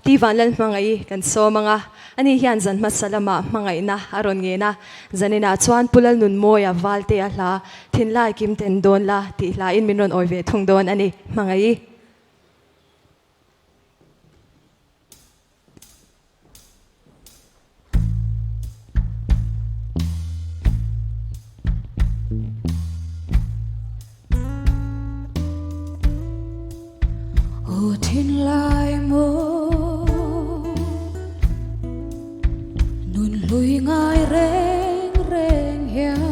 Ti Vanlalhmangaih kan sawm ang a, ani hian zan hmasa lamah hmangaihna a rawn ngen a, zaninah chuan Pu Lalnunmawia Valtea hla Thinlai Kim Ten Dawn La tih hlain min rawn awi ve thung dawn a ni. Hmangaih. Aw thinlai maw nun hlui ngai reng reng hian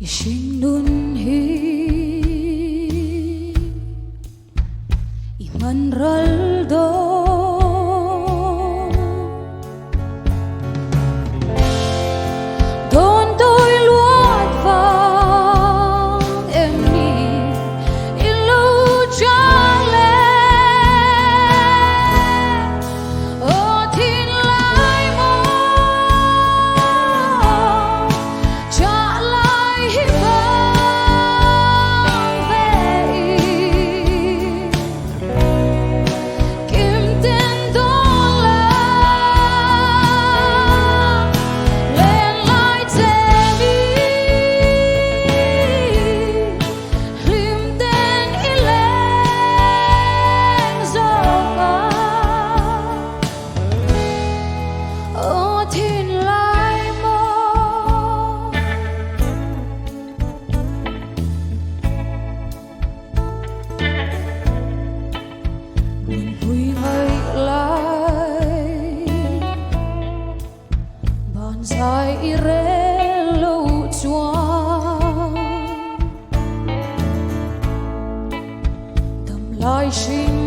I hring nun hi i hman ral dawn. Dawn tawi luat vang em ni i lo chang le? Aw thinlai maw Trả lại hi vang về i Kim tên đó là Lên lại che mi Lim tên i lên gió ca Aw thinlai maw. Nun hlui ngaih lai Ban zai i rel lo chuan Dam lai hring.